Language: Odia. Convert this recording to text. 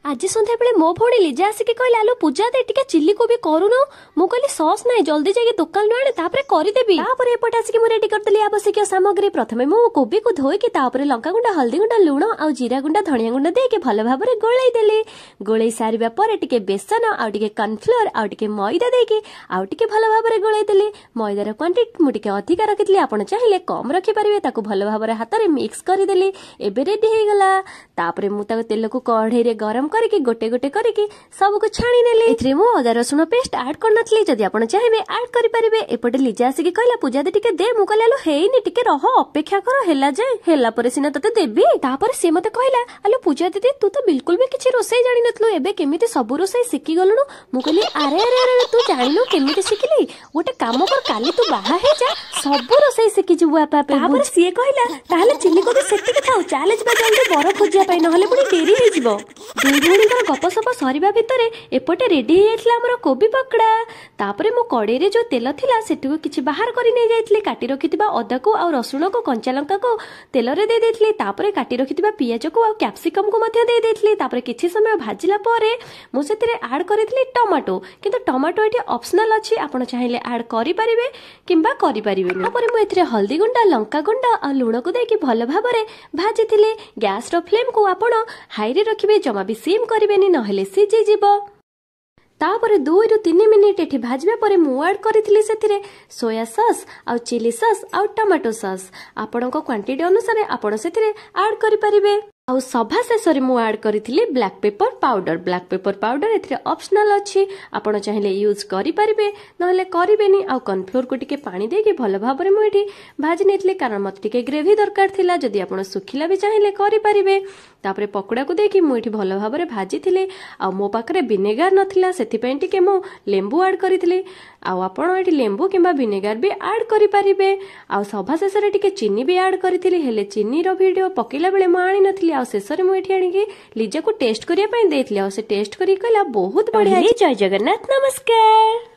ଆଜି ସନ୍ଧ୍ୟାବେଳେ ମୋ ଭଉଣୀ ଲିଜା ଆସିକି କହିଲା, ଆଲୋ ପୂଜା ଦେ, ଟିକେ ଚିଲି କୋବି କରୁନୁ। ମୁଁ କହିଲି, ସସ୍ ନାହିଁ, ଜଲ୍ଦି ଯାଇକି ଦୋକାନରୁ ଆଣେ, ତାପରେ କରିଦେବି। ତାପରେ ଏପଟେ ଆସିକି ମୁଁ ରେଡି କରିଦେଲି ଆବଶ୍ୟକୀୟ ସାମଗ୍ରୀ। ପ୍ରଥମେ ମୁଁ କୋବିକୁ ଧୋଇକି ତାପରେ ଲଙ୍କାଗୁଣ୍ଡ, ହଳଦୀ ଗୁଣ୍ଡ, ଲୁଣ ଆଉ ଜିରା ଗୁଣ୍ଡ, ଧନିଆ ଗୁଣ୍ଡ ଦେଇକି ଭଲ ଭାବରେ ଗୋଳେଇ ଦେଲି। ଗୋଳେଇ ସାରିବା ପରେ ଟିକେ ବେସନ ଆଉ ଟିକେ କର୍ଣ୍ଣଫ୍ଲୋର ଆଉ ଟିକେ ମଇଦା ଦେଇକି ଆଉ ଟିକେ ଭଲ ଭାବରେ ଗୋଳେଇ ଦେଲି। ମଇଦାର କ୍ୱାଣ୍ଟିଟି ମୁଁ ଟିକେ ଅଧିକା ରଖିଥିଲି, ଆପଣ ଚାହିଁଲେ କମ ରଖିପାରିବେ। ତାକୁ ଭଲ ଭାବରେ ହାତରେ ମିକ୍ସ କରିଦେଲି। ଏବେ ରେଡି ହେଇଗଲା। ତାପରେ ମୁଁ ତାକୁ ତେଲକୁ କଢେଇରେ ଗରମ କରିକି ଗୋଟେ ଗୋଟେ କରିକି ସବୁକୁ ଛାଣି ନେଲି। ଏଥିରେ ମୁଁ ଅଦା ରସୁଣ ପେଷ୍ଟ ଆଡ୍ କରିନଥିଲି, ଯଦି ଆପଣ ଚାହିଁବେ ଆଡ୍ କରିପାରିବେ। ଏପଟେ ଲିଜା ଆସିକି କହିଲା, ପୂଜା ଦି ଟିକେ ଦେ। ମୁଁ କହିଲି, ଆଲୋ ହେଇନି, ଟିକେ ରହ, ଅପେକ୍ଷା କର, ହେଲା ଯାଏ, ହେଲା ପରେ ସିନା ତତେ ଦେବି। ତାପରେ ସେ ମତେ କହିଲା, ଆଲୋ ପୂଜା ଦିଦି, ତୁ ତ ବିଲକୁଲ ବି କିଛି ରୋଷେଇ ଜାଣିନଥିଲୁ, ଏବେ କେମିତି ସବୁ ରୋଷେଇ ଶିଖିଗଲୁଣୁ? ମୁଁ କହିଲି, ଆରେ ଆରେ ଆରେ, ତୁ ଜାଣିନୁ କେମିତି ଶିଖିଲି? ଗୋଟେ କାମ କର, କାଲି ତୁ ବାହା ହେଇଯା, ସବୁ ରୋଷେଇ ଶିଖିଯିବୁ ଆପେ ଆପେ। ତାପରେ ସିଏ କହିଲା, ତାହେଲେ ଚିଲି କୋବି ସେତିକି ଥାଉ, ଚାଲେ ଯିବା ଜଲ୍ଦି ବର ଖୋଜିବା ପାଇଁ, ନହେଲେ ପୁଣି ଡେରି ହେଇଯିବ। ଦୁଇ ଭଉଣୀଙ୍କର ଗପସପ ସରିବା ଭିତରେ ଏପଟେ ରେଡି ହେଇଯାଇଥିଲା ଆମର କୋବି ପକୋଡା। ତାପରେ ମୁଁ କଡେଇରେ ଯୋଉ ତେଲ ଥିଲା ସେଠିକୁ କିଛି ବାହାର କରି ନେଇଯାଇଥିଲି। କାଟି ରଖିଥିବା ଅଦାକୁ ଆଉ ରସୁଣକୁ, କଞ୍ଚା ଲଙ୍କାକୁ ତେଲରେ ଦେଇ ଦେଇଥିଲି। ତାପରେ କାଟି ରଖିଥିବା ପିଆଜକୁ ଆଉ କ୍ୟାପ୍ସିକମକୁ ମଧ୍ୟ ଦେଇ ଦେଇଥିଲି। ତାପରେ କିଛି ସମୟ ଭାଜିଲା ପରେ ମୁଁ ସେଥିରେ ଆଡ୍ କରିଥିଲି ଟମାଟୋ। କିନ୍ତୁ ଟମାଟୋ ଏଠି ଅପସନାଲ ଅଛି, ଆପଣ ଚାହିଁଲେ ଆଡ୍ କରିପାରିବେ କିମ୍ବା କରିପାରିବେନି। ତାପରେ ମୁଁ ଏଥିରେ ହଳଦୀ ଗୁଣ୍ଡ, ଲଙ୍କା ଗୁଣ୍ଡ ଆଉ ଲୁଣକୁ ଦେଇକି ଭଲ ଭାବରେ ଭାଜିଥିଲି। ଗ୍ୟାସର ଫ୍ଲେମକୁ ଆପଣ ହାଇରେ ରଖିବେ, ଜମା ବି ସିମ୍ କରିବେନି, ନହେଲେ ସିଝିଯିବ। ତାପରେ 2ରୁ 3 ମିନିଟ୍ ଏଠି ଭାଜିବା ପରେ ମୁଁ ଆଡ୍ କରିଥିଲି ସେଥିରେ ସୋୟା ସସ୍ ଆଉ ଚିଲି ସସ୍ ଆଉ ଟମାଟୋ ସସ୍। ଆପଣଙ୍କ କ୍ୱାଣ୍ଟିଟି ଅନୁସାରେ ଆପଣ ସେଥିରେ ଆଡ୍ କରିପାରିବେ। ଆଉ ସଭା ଶେଷରେ ମୁଁ ଆଡ୍ କରିଥିଲି black pepper powder. Black pepper powder ଏଥିରେ ଅପସନାଲ ଅଛି, ଆପଣ ଚାହିଁଲେ ୟୁଜ୍ କରିପାରିବେ, ନହେଲେ କରିବେନି। ଆଉ କର୍ଣ୍ଣଫ୍ଲୋରକୁ ଟିକେ ପାଣି ଦେଇକି ଭଲ ଭାବରେ ମୁଁ ଏଠି ଭାଜି ନେଇଥିଲି, କାରଣ ମତେ ଟିକେ ଗ୍ରେଭି ଦରକାର ଥିଲା। ଯଦି ଆପଣ ଶୁଖିଲା ବି ଚାହିଁଲେ କରିପାରିବେ। ତାପରେ ପକୋଡ଼ାକୁ ଦେଇକି ମୁଁ ଏଠି ଭଲ ଭାବରେ ଭାଜିଥିଲି। ଆଉ ମୋ ପାଖରେ ଭିନେଗାର ନଥିଲା, ସେଥିପାଇଁ ଟିକେ ମୁଁ ଲେମ୍ବୁ ଆଡ୍ କରିଥିଲି। ଆଉ ଆପଣ ଏଠି ଲେମ୍ବୁ କିମ୍ବା ଭିନେଗାର ବି ଆଡ୍ କରିପାରିବେ। ଆଉ ସଭା ଶେଷରେ ଟିକେ ଚିନି ବି ଆଡ୍ କରିଥିଲି, ହେଲେ ଚିନିର ଭିଡ଼ିଓ ପକେଇଲା ବେଳେ ମୁଁ ଆଣିନଥିଲି। ଆଉ ଶେଷରେ ମୁଁ ଏଠି ଆଣିକି ଲିଜାକୁ ଟେଷ୍ଟ କରିବା ପାଇଁ ଦେଇଥିଲି, ଆଉ ସେ ଟେଷ୍ଟ କରିକି କହିଲା ବହୁତ ବଢିଆ। ଜୟ ଜଗନ୍ନାଥ, ନମସ୍କାର।